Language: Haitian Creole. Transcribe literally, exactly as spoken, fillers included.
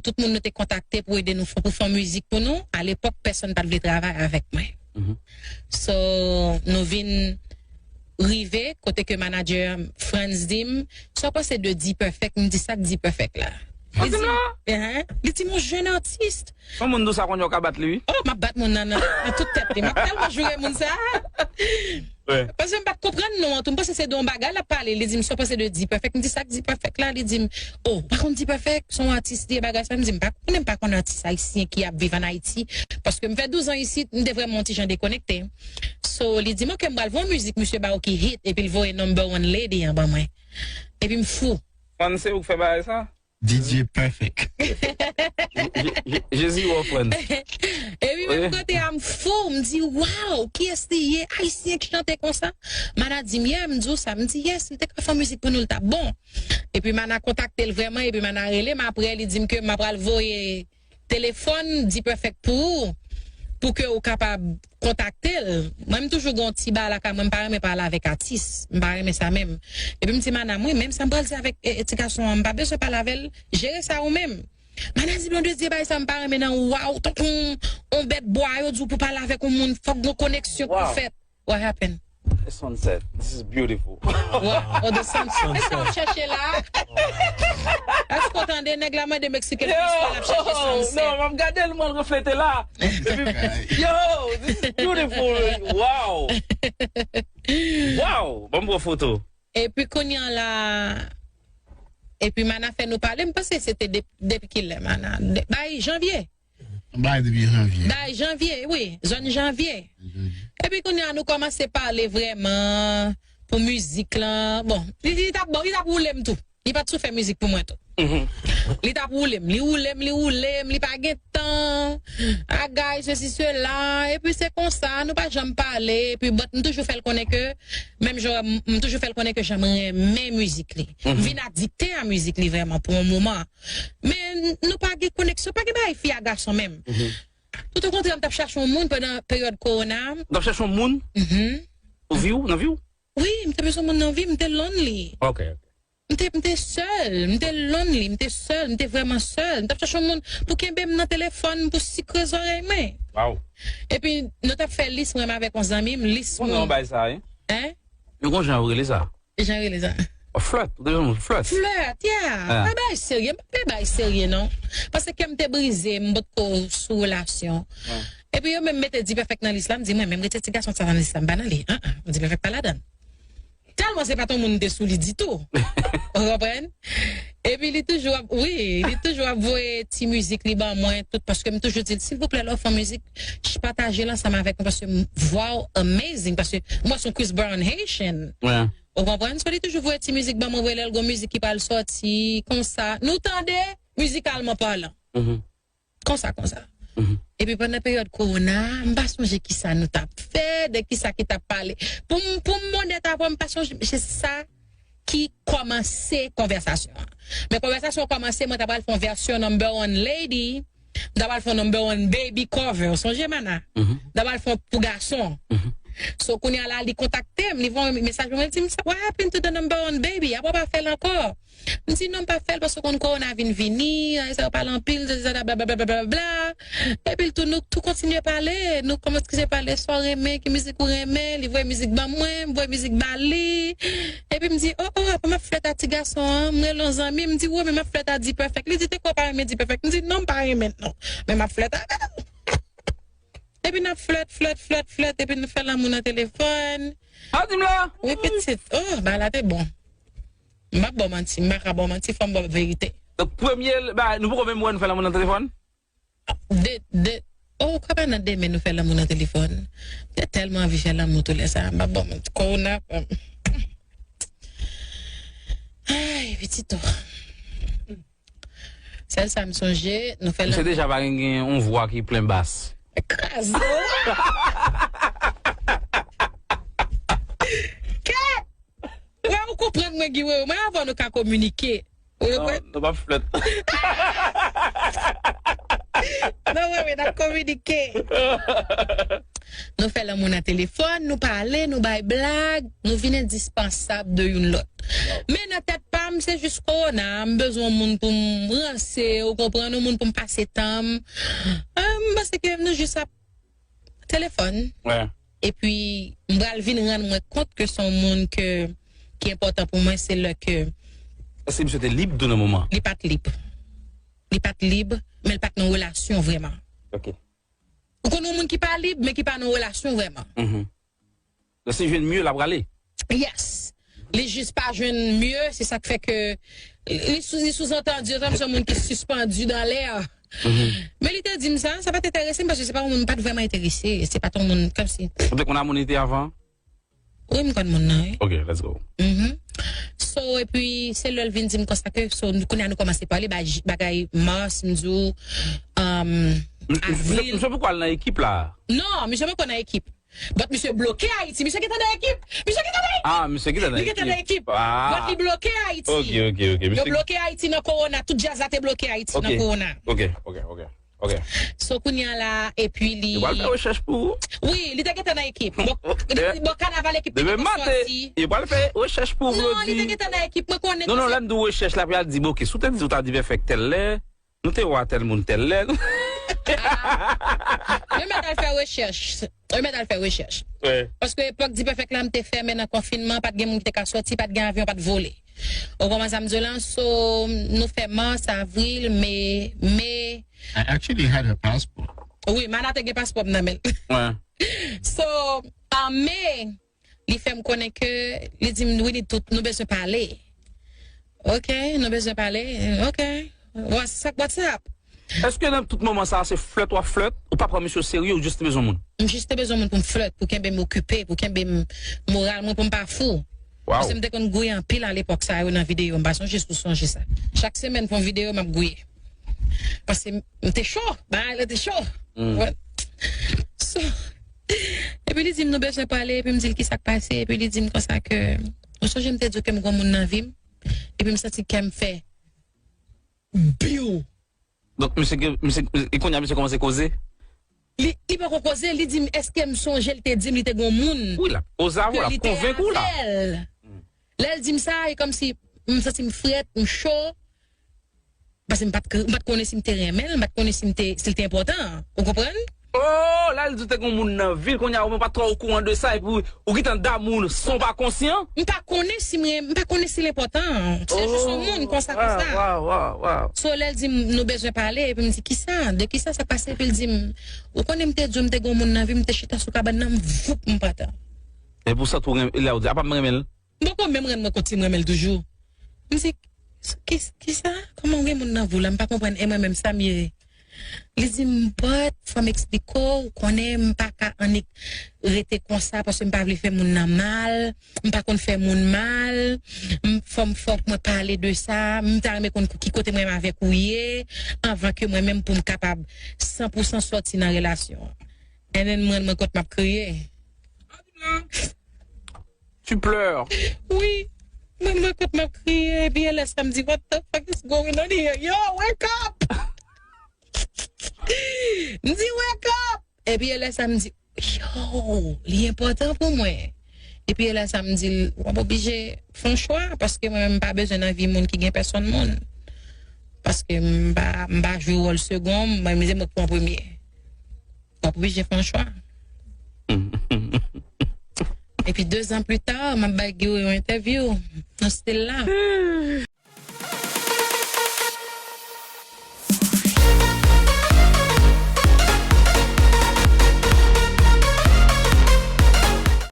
tout moun nou te kontakte pou ede nou fè, pou fè yon mizik pou nou, alepòk, pèsonn pa t vle travay avèk mwen. So, nou vin rive kote ke manager Frantz di m, "Sa w panse de D-Perfect?" M di, "Sa k D-Perfect la?" Li di, "Hein?" Li di m, "Yon jèn atis." Yon moun di w sa kounye a w ka bat li, wi. Oh, m ap bat moun nan, nan, nan tout tèt li. M ap tèlman joure moun sa. Paske m pa t konprann non an tou. M panse se de yon bagay l ap pale. Li di m, "Sa w panse de D-Perfect?" M di, "Sa k D-Perfect la?" Li di m, "Oh, pa konn D-Perfect, se yon atis li ye, bagay sa." M di, "M pa konnen, m pa konn atis ayisyen ki ap viv ann Ayiti." Paske m fè douz an isit, m te vrèman yon ti jan dekonekte. So, li di m, "Ok, m pral voye yon mizik misye ba w ki hit." Epi l voye Number One Lady an ban mwen. Epi m fou. Fann se ou k fè bagay sa? D J Perfect. Je- je- Jezi wè w, Frantz. Epi menm kote a, m fou, m di, "Waw, kiyès li ye? Ayisyen k chante konsa?" Mana di m, "Yeah," m di w sa. M di, "Yes, li te ka fè yon mizik pou nou, l t ap bon." Epi Mana kontakte l vrèman, epi Mana rele m apre, li di m ke m ap pral voye telefòn D-Perfect pou ou, pou ke ou kapab kontakte l. Mwen, m toujou gen yon ti bagay lakay mwen, m pa renmen pale avèk atis. M pa renmen sa menm. Epi m di Mana, "Mwen menm, sa m pral di avèk e, e, ti gason an, m pa bezwen pale avè l, jere sa ou menm." Mana di, "Blondedy, bagay sa m pa renmen nan, waw, tankou yon, yon bèt bwa, yo di w pou pale avèk yon moun, fòk gen yon koneksyon pou fèt." What happened? The sunset. This is beautiful. What? Oh, the sunset. Kisa w chèche la? Èske w tande nèg la mande Meksiken kisa l ap chèche sunset? Non, m ap gade l, mwen reflete la. Epi, yo, this is beautiful. Wow. Wow. Ban m pran foto. Epi kounye a la, epi Mana fè nou pale, m panse se te de- depi kilè Mana? De- bay janvye. Bay depi janvye. Bay janvye, wi, zòn janvye. Epi kounye a nou kòmanse pale vrèman pou mizik lan. Bon, li, li t ap, bon, li t ap woule m tou. Li pa t sou fè mizik pou mwen tou. Li t ap woule m, li woule m, li woule m, li pa gen tan. Agay, sesi, sela. Epi se konsa, nou pa janm pale. Epi, but, m toujou fè l konnen ke, menm jan, m, m toujou fè l konnen ke jan m renmen mizik li. M vin adikte a mizik li vrèman pou yon moman. Men n- nou pa gen koneksyon, pa gen bagay fi a gason menm. Tout okontrè, m t ap chache yon moun pandan peryòd kowona. Ou t ap chache yon moun? Mhm. Ou vi w, nan vi w? Wi, m te bezwen moun nan vi m, m te lonely. Ok, ok. M te, m te sèl, m te lonely, m te sèl, m te vrèman sèl. M t ap chache yon moun pou kenbe m nan telefòn, pou sikre zòrèy mwen. Wow. Epi, nou t ap fè lis, mwen menm avèk yon zanmi m, lis moun. Konnen yon bagay sa, wi. Hein? Yo gon jan yo rele sa. Jan rele sa. Flèt, ou te jwenn flèt. Flèt, yeah. Ah. Pa bay serye, m pa bay serye non. Paske kè m te brize, m potko sou relasyon. Epi yo menm mete D-Perfect nan lis la, m di mwen menm rete ti gason sa nan lis la, m pa nan li. Ah, ah, D-Perfect pa ladan. Tèlman se pa t yon moun m te sou li ditou. Ou konprann? Epi li toujou ap, wi, li toujou ap voye ti mizik li ban mwen, tout, paske m toujou di l, silvouplè, lè w fè yon mizik, pataje l ansanm avèk mwen, paske m, vwa w amazing, paske mwen se yon Chris Brown Haitian. Ou konprann? So, li toujou voye ti mizik ban mwen, voye lè l gon mizik ki pral sòti, konsa. Nou tande, mizikalman palan. Konsa, konsa. Epi pandan peryòd kowona, m pa sonje kisa nou t ap fè, de kisa ki t ap pale. Pou m, pou m onèt avè w, m pa sonje, se sa ki kòmanse konvèsasyon an. Men konvèsasyon an kòmanse, mwen ta pral fè yon vèsyon Number One Lady, m ta pral fè yon Number One Baby cover, ou sonje, Mana? M ta pral fè yon pou gason. So, kounye a la, li kontakte m, li voye yon mesaj pou mwen, li di m, "What happened to the Number One Baby? Apa w pa fè l ankò?" M di, "Non, m pa fè l paske w konn kowona vin vini, sa yo pale anpil, blablabla." Epi l tou, nou tou kontinye pale, nou kòmanse pale, sa w renmen, ki mizik ou renmen, li voye mizik ban mwen, m voye mizik ba li. Epi m di, "Oh, oh, apa m ap flèt a ti gason an?" M rele yon zanmi, m di, "Wi, men m ap flèt a D-Perfect." Li di, "Te kwè w pa renmen D-Perfect?" M di, "Non, m pa renmen l non. Men m ap flèt avè l." Epi n ap flèt, flèt, flèt, flèt, epi nou fè lanmou nan telefòn. A, di m la. Wi, pitit. Oh, bagay la te bon. M p ap ba w manti, m pa ka ba w manti, fò m ba w verite. Donk, premye, ba, nou poko menm wè nou fè lanmou nan telefòn? De, de, oh, kòman nan demen nou fè lanmou nan telefòn? M te tèlman anvi fè lanmou tou lè sa, m p ap ba w manti. Kowona, ay, pitit, oh. Sèl sa m sonje, nou fè lanmou. Misye deja pa gen, gen yon vwa ki plen bas. Kraze w. Kèt! Wè, ou konprann mwen, Guy Wewe. Mwen avè w nou ka kominike. Ou konprann? Non, nou p ap flèt. Non, wi, wi, n ap kominike. Nou fè lanmou nan telefòn, nou pale, nou bay blag, nou vin endispansab de youn lòt. Men nan tèt pa m, se jis kowona, m bezwen yon moun pou m ranse, ou konprann, yon moun pou m pase tan m. Ah, m panse ke nou jis ap telefòn. Epi, m pral vin rann mwen kont ke se yon moun ke, ki enpòtan pou mwen, se lè ke Èske misye te lib tou nan moman? Li pa t lib. Li pa t lib, men li pa t nan relasyon vrèman. Ok. Ou konn yon moun ki pa lib, men ki pa nan relasyon vrèman. Mhm. Lè se jwenn mye, l ap rale. Yes. Li jis pa jwenn mye, se sa k fè ke li sou, li souzantandi, se yon moun ki sispandi dan lè. Mhm. Men li te di m sa, sa pa t enterese m, paske se pa yon moun, m pa t vrèman enterese. Se pa t yon moun, kòmsi. Ou te konn Amonite avan? Wi, m konn moun nan, wi. Ok, let's go. Mhm. So, epi, se lè l vin di m konsa ke, so, kounye a nou kòmanse pale, bagay, bagay mas, m di w, um, avril. Misye, misye poko al nan ekip la? Non, misye poko nan ekip. But misye bloke Ayiti. Misye gentan nan ekip. Misye gentan nan ekip. Ah, misye gentan nan ekip. Li gentan nan ekip. Ah. But li bloke Ayiti. Ok, ok, ok. Yo bloke Ayiti nan kowona. Tout djaz la te bloke Ayiti nan kowona. Ok, ok, ok. Ok. So, kounye a la, epi li. Yo pral fè rechèch pou ou. Wi, li te gentan nan ekip. Bon, bon, kanaval ekip te gentan sòti. Yo pral fè rechèch pou ou. Non, li te gentan nan ekip. Mwen konnen. Non, non, lè m di w rechèch la, pou y al di, bon, ok, si w te di w ta di pèfèk tèl lè, nou te wè tèl moun tèl lè. Yo mèt al fè rechèch. Yo mèt al fè rechèch. Paske epòk di pèfèk la, m te fèmen nan konfinman, pa t gen moun ki te ka sòti, pa t gen avyon, pa t vole. Ou konprann sa m di w la? So, nou fè mas, avril, me, me. I actually had her passport. Wi, Mana te gen paspò m nan men l. So, an me, li fè m konnen ke, li di m, "We need to, nou bezwen pale." Ok, nou bezwen pale. Ok. What's up, what's up? Èske nan tout moman sa a, se flèt w ap flèt, ou pa pran misye o serye, ou jis te bezwen moun? M jis te bezwen moun pou m flèt, pou kenbe m okipe, pou kenbe m moral mwen, pou m pa fou. Paske m te konn gouye anpil alepòk sa yo nan videyo, m pa sonje si w sonje sa. Chak semèn pou yon videyo, m ap gouye. Paske m te cho, bagay la te cho. So, epi li di m nou bezwen pale, epi m di l ki sa k pase, epi li di m konsa ke, ou sonje m te di w ke m gon moun nan vi m, epi m santi kè m fè biw. Donk, misye, misye, e kounye a, misye kòmanse koze? Li, li poko koze, li di m, èske m sonje l te di m li te gon moun. Wi, l ap koze avè w, l ap konvenk ou la. Lè l di m sa, e kòmsi m santi m frèt, m cho. Paske m pa t, m pa t konnen si m te renmen l, m pa t konnen si m te, si l te enpòtan. Ou konprann? Oh, lè l di w te gon moun nan vi l, kounye a ou menm pa twò okouran de sa, epi ou gentan damou l san w pa konsyan? M pa konnen si m ren-, m pa konnen si l enpòtan. Se jis yon moun konsa, konsa. So, lè l di m, nou bezwen pale, epi m di, kisa? De kisa sa pase? Epi l di m, ou konnen m te di w m te gon moun nan vi m, m te chita sou kabann nan, m voup, m pa t. Epi w santi w renmen, lè w di, apa m renmen l? M poko menm rann mwen kont si m renmen l toujou. M di, ki, kisa? Kòman w gen moun nan vi w la? M pa konprann, e mwen menm sa m ye. Li di m, but, fò m eksplike w, ou konnen m pa ka annik rete konsa paske m pa vle fè moun nan mal, m pa konn fè moun mal, m, fò m, fòk mwen pale de sa, m ta renmen konn ki kote mwen menm avèk ou ye, anvan ke mwen menm pou m kapab san pou san sòti nan relasyon an. And then mwen, mwen kot m ap kriye. Tu pleures. Wi. Mwen, mwen kot m ap kriye, epi e lè sa m di, what the fuck is going on here? Yo, wake up! M di, wake up! Epi e lè sa m di, yo, li enpòtan pou mwen. Epi e lè sa m di l, w ap oblije fè yon chwa, paske mwen menm m pa bezwen nan vi moun ki gen pèsonn moun. Paske m pa, m pa jwe wòl segon, mwen, mwen se mwen k pran premye. W ap oblije fè yon chwa. Epi, de zan pli ta, m ap bay Guy yon entèvyou nan stil la.